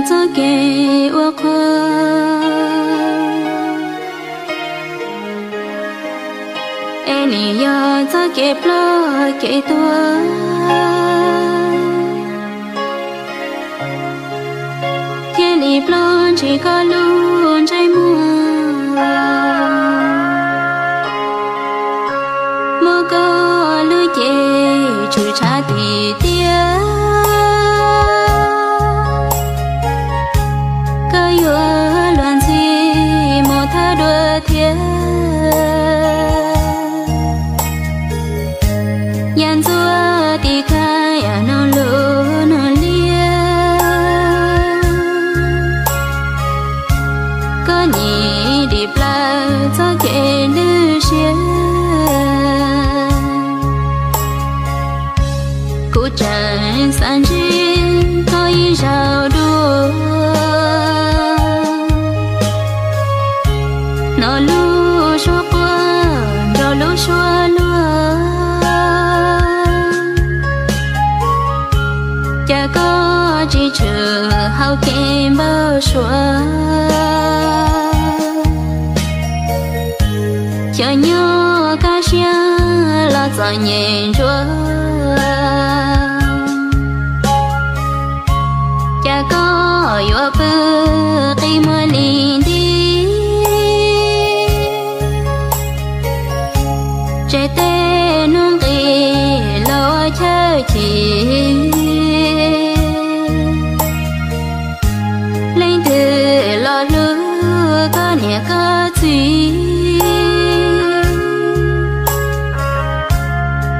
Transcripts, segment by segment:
txoj kev ua qhua, es nim yog txoj kev ploj kev tuag, thiaj li ploj ntshis koj lub ntsej muag. Muab koj lub cev tshwm tshav tim tiaj, koj yuav luag ntxhi mus thawj dua thiab. Yam ntxuav tim khawv yam nug lus nug liab, koj nyiam dim plaws txoj kev lwj siab. Kuv tseem xav ntsib koj ib zaug dua, hnov lub suab quaj nrog lub suab luag, cas koj tsis tshwm hauv kev npau suav. Xyov nyob kaj siab los txom nyem ntsuav, cas koj yuav pw qi muag li nti, tseg tej hnub nqis los ua chaw chim. Leej twg los hlub koj niam koj txiv,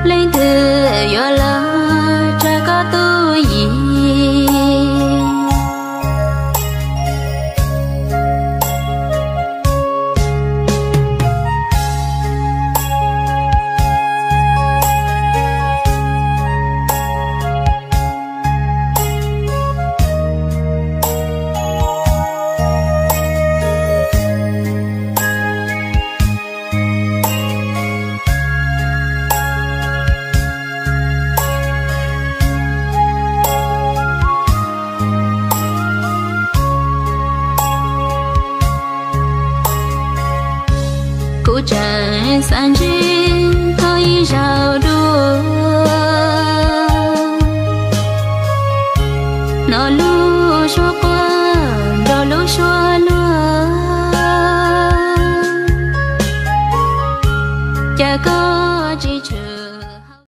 leej twg yuav los tsa koj tub yim. Kuv tseem xav ntsib koj ib zaug dua, hnov lub suab quaj nrog lub suab luag.